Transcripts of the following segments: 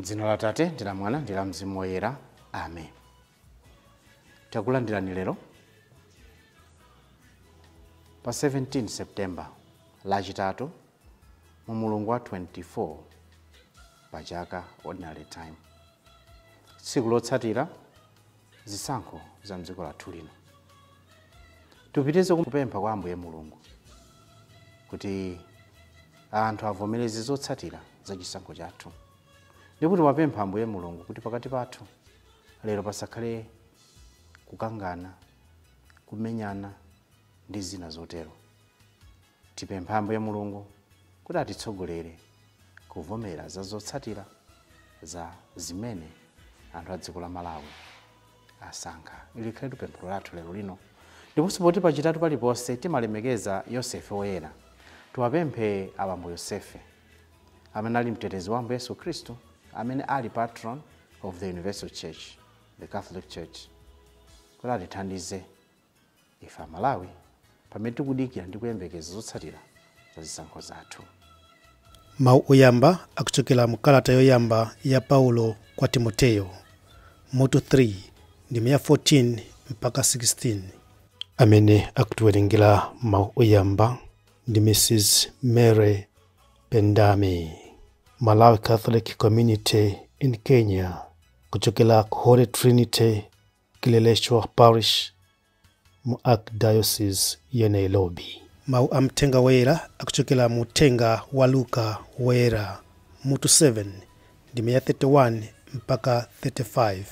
M'dzina la Atate ndi la Mwana ndi la Mzimu Woyera. Amen. Takulandirani lero pa 17 September, Lachitatu, mu mulungu wa 24 pa chaka, ordinary time, tsiku lotsatira zisankho za mdziko lathu lino. Tipitirize kupempha kwa Ambuye Mulungu kuti anthu avomereze zotsatira za chisankho chathu, ndipo tiwapempha Ambuye Mulungu kuti pakati pathu lero pasakhale kukangana, kumenyana ndi zina zotero. Tipempha Ambuye Mulungu kuti atitsogolere kuvomera za zotsatira za zimene anthu a dziko la Malawi asankha. Ili likhale pemphero lathu lero lino. Ndiponso poti pachitatu paliponse timalemekeza Yosefe Woyera, tiwapemphe abambo Yosefe amene ali mtetezi wa Ambuye Yesu Khristu, amene ali patron of the Universal Church, the Catholic Church, kuti atithandize ife Amalawi pamene tikudikira ndi kuyembekeza zotsatira za zisankho zathu. Mawu oyamba akuchokera mu kalata yoyamba ya Paulo kwa Timoteyo, mutu 3, ndime ya 14 mpaka 16. Amene akutiwerengera mawu oyamba ndi Mrs Mary Pendami, Malawi Catholic Community in Kenya, kuchokera ku Holy Trinity Kileleshwa Parish mu Archdiocese ya Nairobi. Mawu a mthenga woyera akuchokera mu uthenga wa Luka Woyera, mutu 7, ndime ya 31 mpaka 35.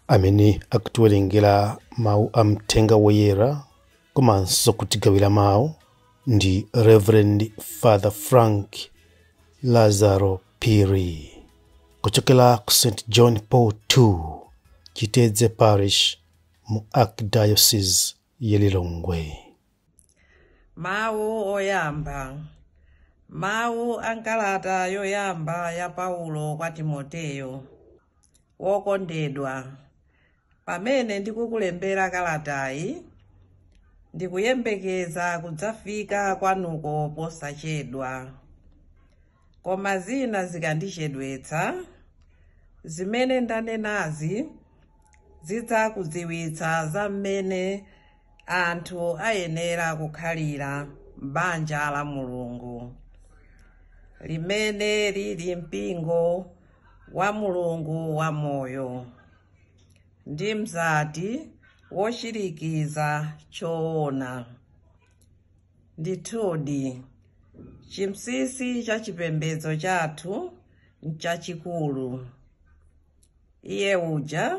Amene akutiwerengera mawu a mthenga woyera komanso kutigawira mawu ndi Reverend Father Frank Lazaro Phiri, kuchokera ku St John Paul II Chitedze Parish mu Archdiocese ya Lilongwe. Mawu oyamba. Mawu a nkalata yoyamba ya Paulo kwa Timoteyo. Wokondedwa, pamene ndikukulembera kalatayi, ndikuyembekeza kudzafika kwanuko posachedwa. Koma zina zikandichedwetsa, zimene ndanenazi zidzakudziwitsa za mmene anthu ayenera kukhalira m'banja la Mulungu, limene lili mpingo wa Mulungu wamoyo, ndi mzati wochirikiza choona. Ndithudi, chinsinsi cha chipembedzo chathu nchachikulu. Iye uja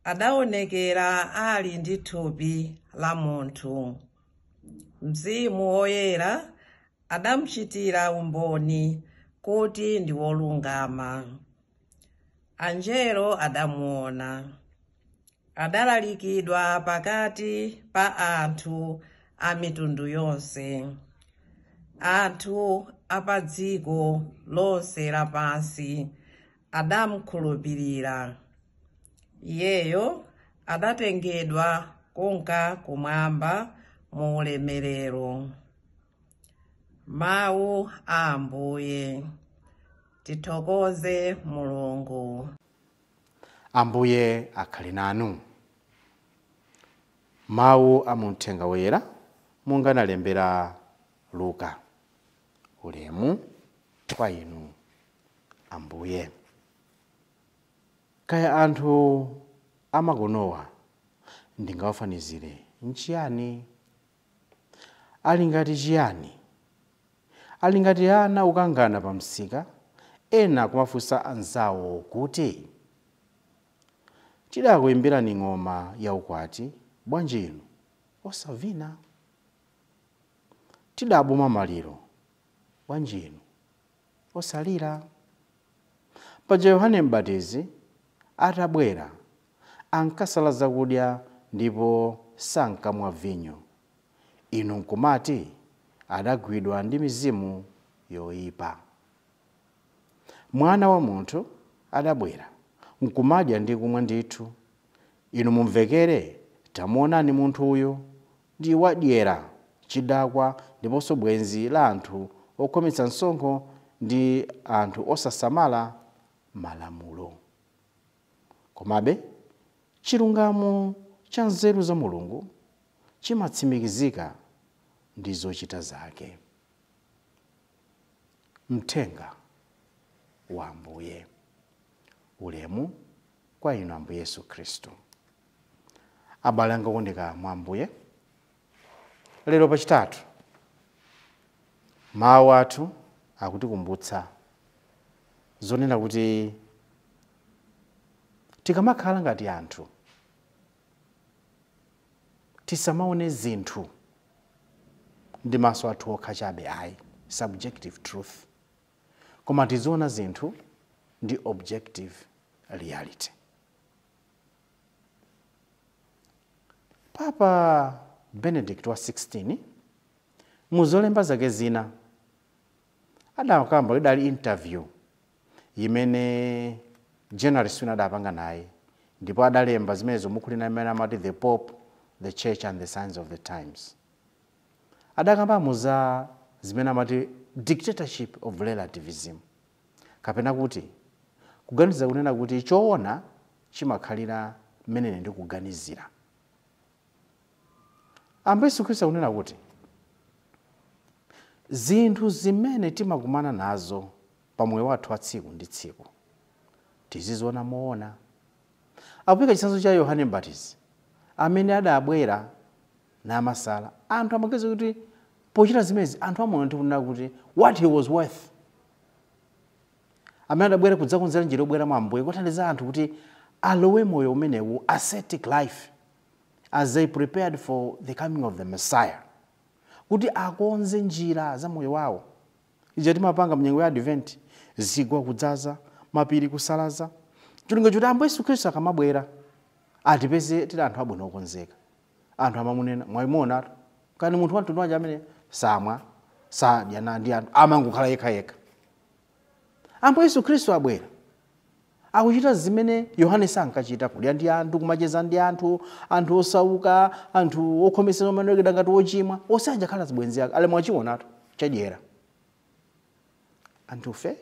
adaonekera ali ndi thupi la munthu. Mzimu Woyera adamuchitira umboni kuti ndi wolungama. Anjelo adamuona. Adalalikidwa pakati pa anthu a mitundu yonse, anthu a pa dziko lonse lapansi adamukhulupirira. Iyeyo adatengedwa kunka kumwamba mu ulemerero. Mawu a Ambuye. Tithokoze Mulungu. Ambuye akhale nanu. Mawu a muthenga woyera monga analembera Luka. Ulemu kwa inu, Ambuye. Kaya anthu amakonowa ndingawafanizire nchiyani? Ali ngati chiyani? Ali ngati ana ukangana pa msika, ena kumafunsa anzawo kuti, tidakuyimbirani ng'oma ya ukwati, bwanji inu osavina? Tidabuma maliro, bwanji inu osalira? Paja Yohane Mbatizi atabwera ankasala zakudya ndipo sankamwa vinyo, inu nkumati adagwidwa ndi mizimu yoyipa. Mwana wa munthu adabwera nkumadya ndi kumwa ndithu, inu mumvekere, tamuonani munthu uyu ndi wadyera, chidakwa ndiponso bwenzi la anthu okhometsa msonkho ndi anthu osasamala malamulo. Komabe chilungamo cha nzeru za Mulungu chimatsimikizika ndi zochita zake. Mthenga wa Ambuye. Ulemu kwa inu Ambuye Yesu Khristu. Abale anga okondeka mwa Ambuye, lero pachitatu mawu athu akutikumbutsa zonena kuti tikamakhala ngati anthu tisamaone zinthu ndi maso athu okha chabe ayi, subjective truth, koma tiziona zinthu ndi objective reality. Papa Benedict wa 16 muzolemba zake zina adakamba idali interview imene journalist wina adapanga naye, ndipo adalemba zimenezo mukhulina imene amati The Pope, the Church and the Signs of the Times. Adakambamo za zimene amati dictatorship of relativism, kapena kuti kuganiza kunena kuti choona chimakhalira mmene ndi kuganizira. Ambuye Yesu Khristu akunena kuti zinthu zimene timakumana nazo pamoyo wathu wa tsiku ndi tsiku tiziziona moona. Akupika chitsanzo cha Yohane Mbatizi amene adabwera namasala. Anthu amaganiza kuti pochita zimenezi anthu amaona ndi kunena kuti what he was worth. Amene adabwera kudzakonzera njira yobwera mwa Ambuye kuthandiza anthu kuti alowe moyo umenewu, ascetic life, as they prepared for the coming of the Messiah, kuti akonze njira za moyo wawo. Ija timapanga mnyengo ya Advent, zigwa kudzaza, mapiri kusalaza, cholinga choti Ambuye Yesu Khristu akamabwera atipeze tili anthu abwino okonzeka. Anthu amamunena mwayimuona kani munthu wamtundu wanji amene samwa sadya na ndi anthu amangokhala yekhayekha. Ambuye Yesu Khristu abwera akuchita zimene Yohane sankachita, kudya ndi anthu, kumacheza ndi anthu, anthu osauka, anthu okhomesera omanekera ngati ochimwa, osanja khala zibwenzi ake ale mwachionatu chadyera. Anthufe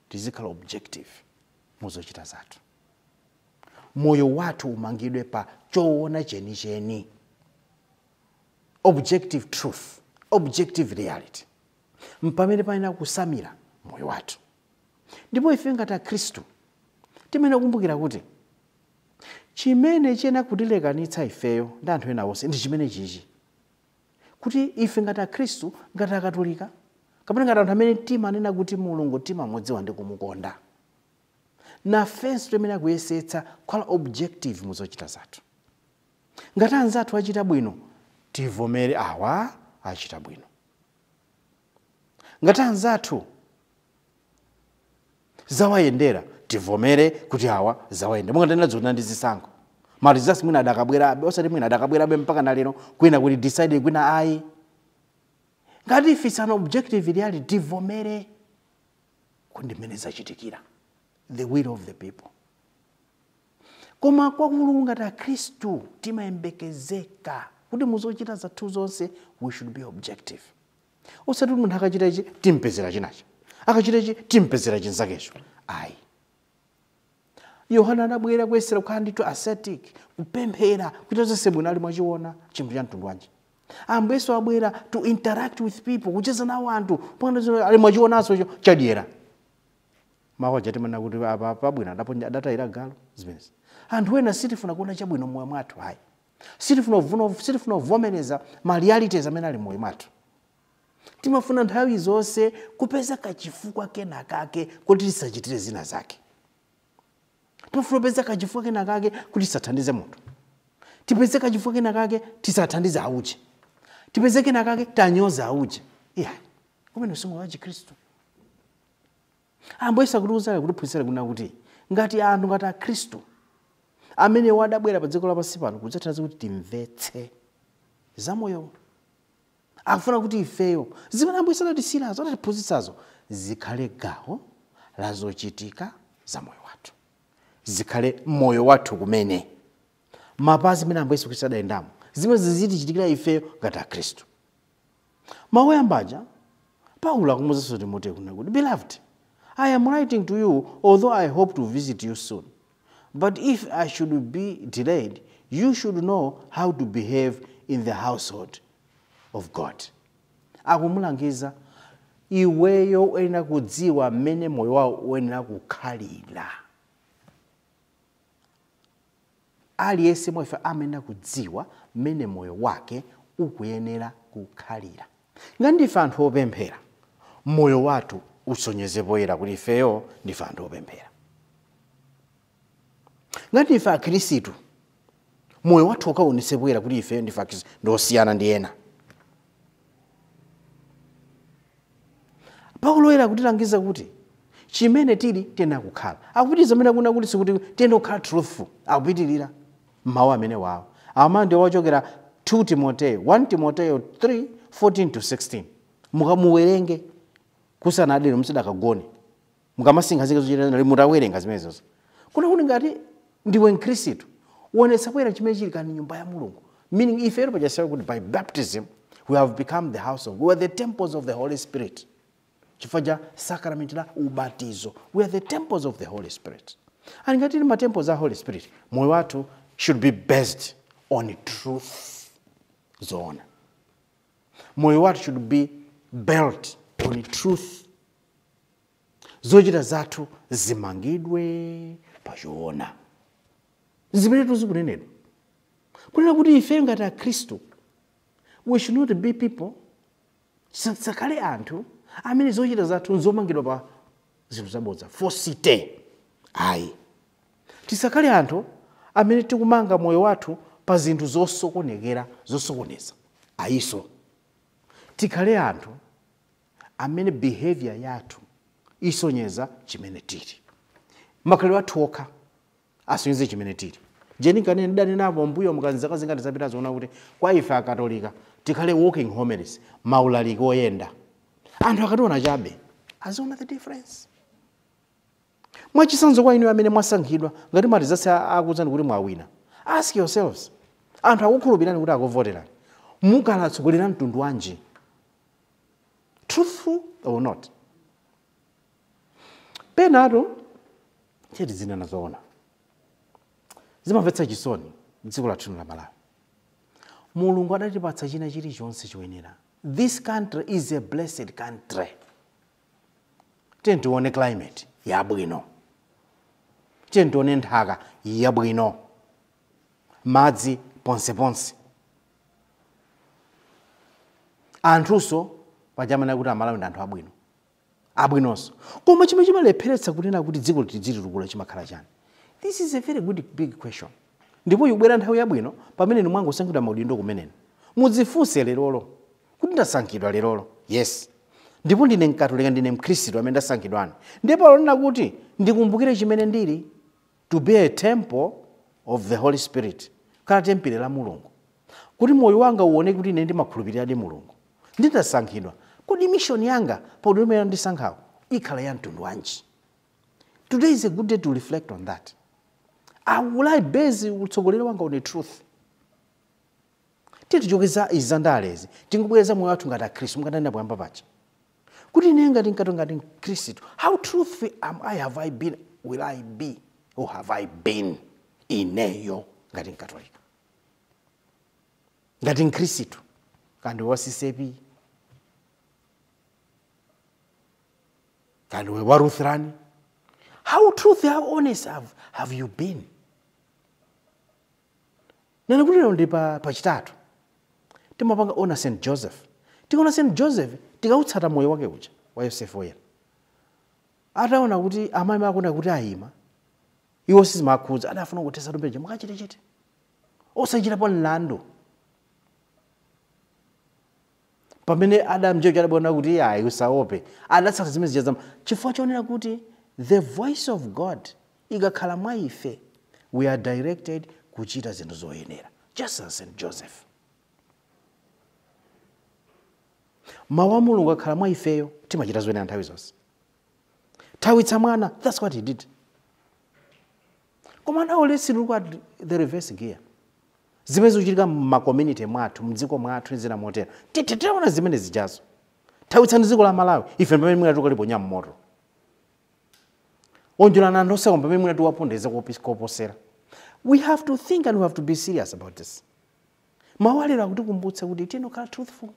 tizikhala objective muzochita zathu. Moyo wathu umangidwe pa choona chenicheni, objective truth, objective reality, mpamene payenera kusamira moyo wathu. Ndipo ife ngati Akhristu timene kukumbukira kuti chimene chiyenera kutilekanitsa ifeyo ndi anthu ena onse ndi chimene chichi, kuti ife ngati Akhristu, ngati Akatolika, kapena ngati anthu amene timanena kuti Mulungu timamudziwa ndi kumukonda, nafenso timene akuyesetsa kukhala objective muzochita zathu. Ngati anzathu achita bwino, tivomere awa achita bwino. Ngati anzathu zawayendera, tivomere kuti awa zawayendera. Monga ndanena zona ndi zisankho, malizasi mwina adakabwerabe, osati mwina adakabwerabe mpaka na lero, kwina kuti decide kwina ayi. Ngati ife it's an objective reality, tivomere kuti mmene zachitikira, the will of the people. Koma kwa Mulungu ngati Akhristu timayembekezeka kuti muzochita zathu zonse we should be objective. Osati munthu akachita ichi timpezera chinachi, akachita ichi timpezera chinzakecho, ayi. Yohana anabwera kuyesera kukhala ndithu ascetic, kupemphera kuita zonse bwino ali mwachiona chinthu cha mtundu wanji. Ambuye Yesu abwera to interact with people, kucheza nawo anthu, pangano ali mwachionanso icho chadyera. Mawu aja timanena kuti apa pabwino adatayira galu zimenezi. Anthu ena sitifuna kuona chabwino mmoyo mwathu ayi. Sitifuna kuvomereza ma realities amene ali mmoyo mwathu. Timafuna nthawi zonse kupeza kachifukwa kena kake kuti tisachitire zina zake. Timafuna kupeza kachifukwa kena kake kuti tisathandize munthu. Tipeze kachifukwa kena kake tisathandize auche. Tipeze kena kake tanyoza auche. Iya, kumene usomo wa Chikhristu. Ambuye Yesu akutiwuza kutiphunzitsa kuna kuti ngati anthu ngati Akhristu amene wadabwera pa dziko lapansi pano kudzathandiza kuti timvetse zamoyo, akufuna kuti ifeyo zimene Ambuye Yesu anatisiyirazo, anatiphunzitsazo, zikhale gawo la zochitika za moyo wathu, zikhale moyo wathu kumene mapazi amene Ambuye Yesu Khristu adayendamo, zimene zizitichitikira ifeyo ngati Akhristu. Mawu oyambaja Paulo akumuwuzanso Timoteyo kunena kuti, beloved, I am writing to you, although I hope to visit you soon. But if I should be delayed, you should know how to behave in the household of God. Akumulangiza, iweyo uyenera kudziwa mmene moyo wawo uyenera kukhalira. Aliyense mwa ife amayenera kudziwa mmene moyo wake ukuyenera kukhalira. Ngati ndife anthu opemphera, moyo wathu usonyeze poyera kuti ifeyo ndife anthu opemphera. Ngati ndife akhristu, moyo wathu ukaonetse poyera kuti ifeyo ndife akhristu, ndosiyana ndi ena. Paulo woyera akutilangiza kuti chimene tili tiyenera kukhala. Akupitiriza amene akunena kuti sikuti tiyenera kukhala truthful, akupitirira mawu amene wawo. Amene ndi wochokera 2 Timoteo, 1 Timoteo 3, 14 to 16. Mukamuwerenge kusanadere musadakagone. Mukamasinkhasinkha zochita nali mutawerenga zimenezozo. Kuna kuti ngati ndiwe mkhristu, uonetsa poyera chimene chili kani nyumba ya Mulungu. Meaning ife lero pachasawa kuti by baptism we have become the house of God. We are the temples of the Holy Spirit. Chifukwa cha sacrament la ubatizo. We are the temples of the Holy Spirit. And ngati tili ma temples a Holy Spirit, moyo wathu should be based on truth. Zoona. Moyo wathu should be built on truth. Zochita zathu zimangidwe pachoona. Zimene tizikunenedwa. Kunena kuti ife ngati akhristu, we should not be people, tisakhale anthu amene zochita zathu nzomangidwa pa zinthu zabodza, falsity. Ayi. Tisakhale anthu amene tikumanga moyo wathu pa zinthu zosokonekera, zosokoneza. Ayiso. Tikhale anthu amene behavior yathu isonyeza chimene tili. Makhalidwe athu okha asonyeze chimene tili. Jeni kanene ndidanenapo mbuyo mukanzaka zingati zapita zoona kuti kwa ife akatolika tikhale walking homilies, maulaliki oyenda. Anthu akationa chabe aziona the difference. Mwachitsanzo kwa inu amene mwasankhidwa, ngati mati zase akuwuzani kuti mwawina, ask yourselves, anthu akukhulupirani kuti akuvoterani, mukalatsogolera mtundu wanji? Truthful or not? Penatu cheti zinena zoona zimamvetsa chisoni dziko lathu la Malawi. Mulungu adatipatsa china chilichonse choyenera. This country is a blessed country. Tiye tione climate yabwino, tiye tione nthaka yabwino, madzi ponseponse, anthunso pachamana kuti Amalawi ndi anthu abwino, abwinonso. Koma chimene chimalepheretsa kunena kuti dziko lidzitukula chimakhala chani? This is a very good big question. Ndipo ikubwera nthawi yabwino pamene inu mwangosankhidwa maudindo kumeneno. Mudzifunse lerolo kuti ndasankhidwa lerolo. Yes. Ndipo ndine mkatolika, ndine mkhristu amene ndasankhidwani. Ndipo alonena kuti ndikumbukire chimene ndili, to be a temple of the Holy Spirit, khala tempile la Mulungu. Kuti moyo wanga uoneke kuti ine ndimakhulupiriradi Mulungu. Nditasankhidwa, kodi mission yanga pa udindo umene ndisankhawo ikhala ya mtundu wanji? Today is a good day to reflect on that. Will I base utsogoleri wanga on the truth? Tiye tichoke izi za ndalezi, tingobwereza moyo wathu ngati akhristu, mukanena poyamba paja. Kuti ine ngati mkatolika, ngati mkhristu, how truthful am I, have I been, will I be, or have I been ineyo ngati mkatolika, ngati mkhristu, kandi wa CCAP, kandi wa Lutheran. How truth, how honest have you been? Nena kuti lero ndi pachitatu timapanga ona St Joseph. Tikaona St Joseph tikautsata moyo wake uja wa Yosefe woyera. Ataona kuti amayi akuna kuti ayima, iwo sizimakhudza, adafuna kuthetsa tumbeje mwakachetechete, osachitapo mlandu. Pamene Adam njeyo adabona kuti ayi usaope, adatsata zimene zija zama, chifukwa chonena kuti the voice of God ikakhala mwa ife, we are directed kuchita zinthu zoyenera, just as St Joseph. Mawu a Mulungu akhala mwa ifeyo, timachita zoyenera nthawi zonse. Thawitsa mwana, that's what he did. Koma now let's look at the reverse gear. Zimene zikuchitika m'ma-community mwathu, m'dziko mwathu, zina motero. Titaona zimene zijazo. Thawitsani dziko la Malawi, ife pamene mwina tukaliponya mmoto. Onjolana anthu osauka pamene mwina tiwapondeza koposera. We have to think and we have to be serious about this. Mawu alero akutikumbutsa kuti tiyeni kukhala truthful,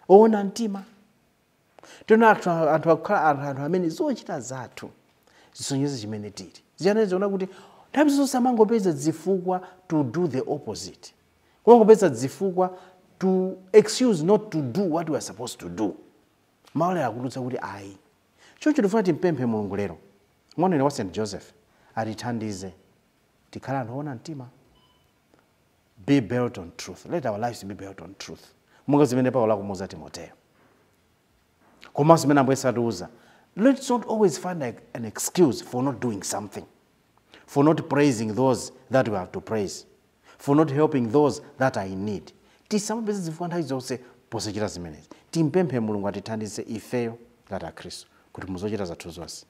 oona mtima. Tiyeni anthu akukhala anthu amene zochita zathu zisonyeze chimene tili. Ziyana ziona kuti nthawi zonse amangopeza zifukwa to do the opposite, kumangopeza zifukwa to excuse not to do what we are supposed to do. Mawu alero akutiuza kuti ayi. Choncho tifuna timpemphe Mulungu lero, ng'ono wa St Joseph, atithandize tikhale anthu oona mtima. Be built on truth. Let our lives be built on truth, monga zimene Paulo akumuuza Timoteyo, komanso zimene Ambuye atiuza. Let's not always find an excuse for not doing something, for not praising those that we have to praise, for not helping those that are in need. Tisamapeze zifukwa nthawi zonse posachita zimenezi. Timpemphe Mulungu atithandize ifeyo ngati Akhristu kuti muzochita zathu zonse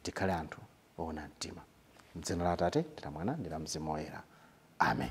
tikhale anthu oona mtima. Mdzina la Atate ndi la Mwana ndi la Mzimu Woyera, amen.